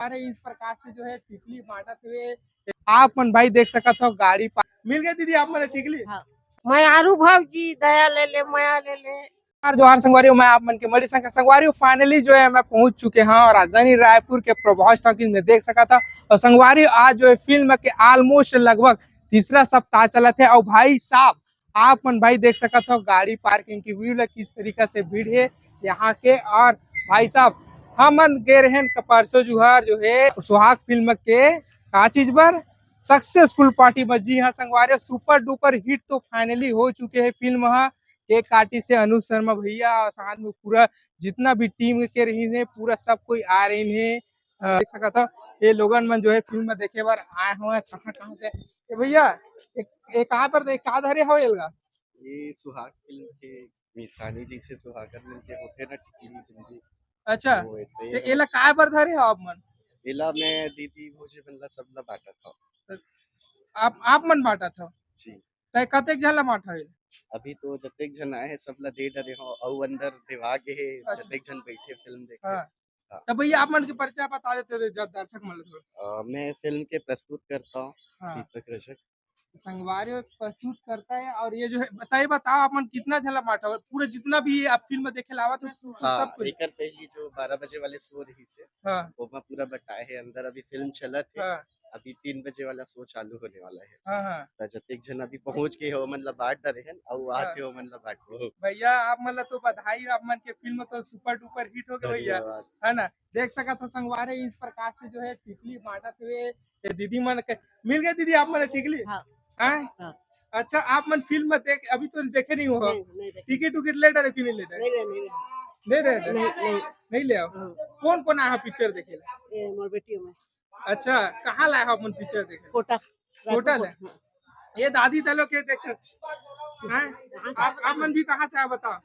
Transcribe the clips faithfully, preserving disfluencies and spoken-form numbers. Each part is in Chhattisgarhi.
अरे, इस प्रकार से जो है टिकली बांटत हुए आप मन भाई देख सकत हो, गाड़ी पा-, मिल गए दीदी आप मन टिकली? हाँ। मयारू भौजी, दया ले ले, मया ले ले। जोहार, जोहार संगवारी हो, मैं आप मन के मणि शंकर। संगवारी हो, finally जो है मैं पहुंच चुके हैं और राजधानी रायपुर के प्रभास टॉकीज में देख सकत हो। और संगवारी हो, आज जो है फिल्म के almost लगभग तीसरा सप्ताह चलत हे। और भाई साहब, आप मन भाई देख सकत हो गाड़ी पार्किंग की view ला, किस तरीका से भीड़ है यहाँ के। और भाई साहब, हमन गे रहेन क-, परसों जुहार जो है सुहाग फिल्म के का चीज बर सक्सेसफुल पार्टी बर। जी हाँ संगवारी हो, super duper hit तो finally हो चुके हे फिल्म ह। केक काटिस हे अनुज शर्मा भैया और साथ में पूरा जितना भी टीम के रहिन हे, पूरा सब कोई आ रहिन हे। अ, देख सकत हो, ये लोगन मन जो है फिल्म देखे बर आए हुए हैं कहाँ कहाँ से। ए भैया, एक, एक कहाँ पर दे-, का धरे हो एला? ये सुहाग फिल्म के निशानी, जैसे सुहागन मन के होथे ना टिकली बिंदी। अच्छा, वो होथे। तो एला काय बर धरे हो आप मन? एला मैं दीदी भौजी मन ला सब ला बांटत हव। तो आप, आप मन बांटत हव? जी। तय कतेक झन ला बांटत हव एला? अभी तो जतेक झन आए हैं सब ला दे डरे हव, अउ अंदर देवा गे हे, अच्छा। जतेक झन बैठे फिल्म देखे। हाँ। हाँ। तो भैया आप मन के परिचय बता देते हो जब दर्शक मन ला थोड़ा। अ, मैं फिल्म के प्रस्तुत करता हूँ, हाँ। दीपक रजक। संगवारी हो प्रस्तुत करता है। और ये जो है, बताइए, बताओ, आप मन कितना झन ला बांटा हो? पूरा जितना भी आप फिल्म देखे ला आवत हो, हाँ, सब कुछ। एकर पहली जो बारह बजे वाले शो रहिस हे, हाँ। ओमा पूरा बटाए हे अंदर, अभी फिल्म चलत हे। हाँ। अभी तीन बजे वाला शो चालू होने वाला है। हाँ, हाँ। त जतेक झन अभी पहुंच गए हो, ओमन ला बांट डरे हन, अउ हाँ। आते हो, ओमन ला बांटबो। भैया, आप मन ला तो बधाई, आप मन के फिल्म तो super duper hit हो गए भैया, धन्यवाद। है ना? देख सकत हो संगवारी, इस प्रकार से जो है टिकली बांटत हुए ये दीदी मन के, मिल गए दीदी आप मन टिकली? हाँ। हैं? हाँ। अच्छा, आप मन फिल्म में देख, अभी तो देखे नहीं हो। नहीं, नहीं देखे। टिकट उकट ले डरे कि नहीं ले डरे? नहीं, नहीं, नहीं। नहीं ले डरे? नहीं, नहीं। नहीं ले आओ। हाँ। कौन कौन आया पिक्चर देखे ला? ये मोर बेटी में। अच्छा, कहाँ लाए हो आप मन पिक्चर देखे? कोटा। कोटा रायपुर ले? कोटा, हाँ। ये दादी दलो के देख। हैं? आप, आप मन भी कहाँ से आए बताओ?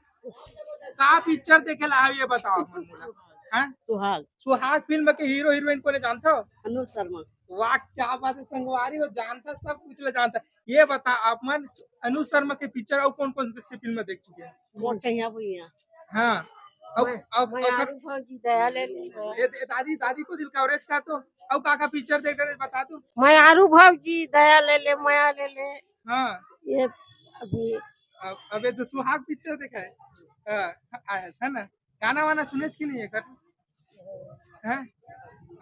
का पिक्चर देखे ला आए ये बताओ आप मन मोला। हैं? सुहाग। सुहाग फिल्म के हीरो हीरोइन कोने जानत हो? अनुज शर्मा। वाह, क्या बात है संगवारी हो, जानता, सब कुछ ला जानता। ये बता आप मन अनुज शर्मा के पिक्चर अउ कौन कौन से फिल्म देख चुके हैं? मोर चैया भुइयां। हाँ। अब, मैं, अब, मैं अब आरू भौजी दया ले ली। ये, ये दादी, दादी को दिल कवरेज का तो, अब का का पिक्चर देख रहे बता तू। मैं आरू भौजी दया ले ले, मया ले ले। हाँ। ये अभी अब, अब ये जो सुहाग पिक्चर देखा है, हाँ, आया है ना? गाना वाना सुने कि नहीं है कर? हैं?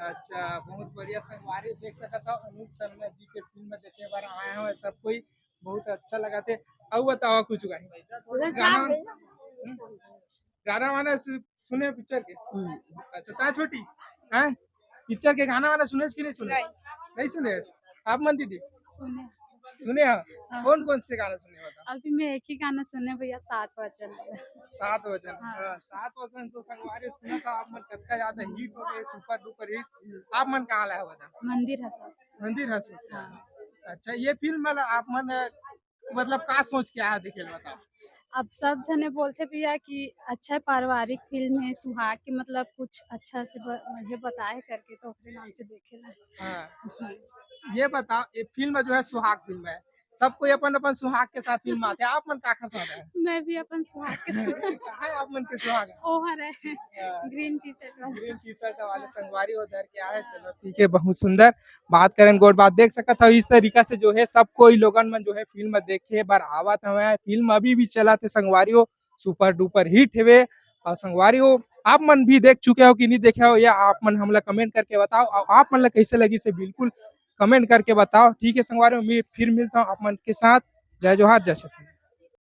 अच्छा, बहुत बढ़िया संगवारी देख सकत हो, अनुज शर्मा जी के फिल्म देखे बर आए हो सब कोई, बहुत अच्छा लगा थे। अउ बताओ कुछ गाना, गाना, हम्म? गाना वाना सु-, सुने पिक्चर के? हम्म। अच्छा, ता छोटी, हैं? पिक्चर के गाना वाना सुने कि नहीं सुने? नहीं। नहीं सुने। आप मन दीदी? सुने। सुने हो? हाँ। कौन कौन से गाना सुने बता? अभी मैं एक ही गाना सुने भैया, सात वचन। सात वचन। हाँ। हाँ, सात वचन तो संगवारी सुना था आप मन, कतका ज्यादा हिट हो गए, super duper हिट। आप मन कहाँ लाए बता? मंदिर हसोत। मंदिर हसोत से। हाँ। अच्छा, ये फिल्म वाला आप मन मतलब का सोच के आया देखे ला बताओ? अब सब झने बोलथे भैया कि अच्छा पारिवारिक फिल्म है, सुहाग के मतलब कुछ अच्छा से ब-, ये बताए करके, तो ओकरे नाम से देखे ला। हाँ। ये बताओ, ये फिल्म जो है सुहाग फिल्म है, सब कोई अपन अपन सुहाग के साथ फिल्म आथे, आप मन काखर साथ है? मैं भी अपन सुहाग के साथ। कहाँ है आप मन के सुहाग? ओहर है। हाँ। ग्रीन टी शर्ट वाला। ग्रीन टी शर्ट वाले संगवारी उधर क्या है? चलो ठीक है, बहुत सुंदर बात करें, गोट बात देख सकत हो। इस तरीका से जो है सब कोई लोगन मन जो है फिल्म देखे बर आवत हवे। फिल्म अभी भी चलत हे संगवारी हो, super duper हिट हवे। और संगवारी हो, आप मन भी देख चुके हो कि नहीं देखे हो, या आप मन हमला कमेंट करके बताओ, और आप मन ला कैसे लगिस हे बिल्कुल कमेंट करके बताओ। ठीक है संगवारी हो, मैं फिर मिलता हूँ आप मन के साथ। जय जोहार, जय छत्तीसगढ़।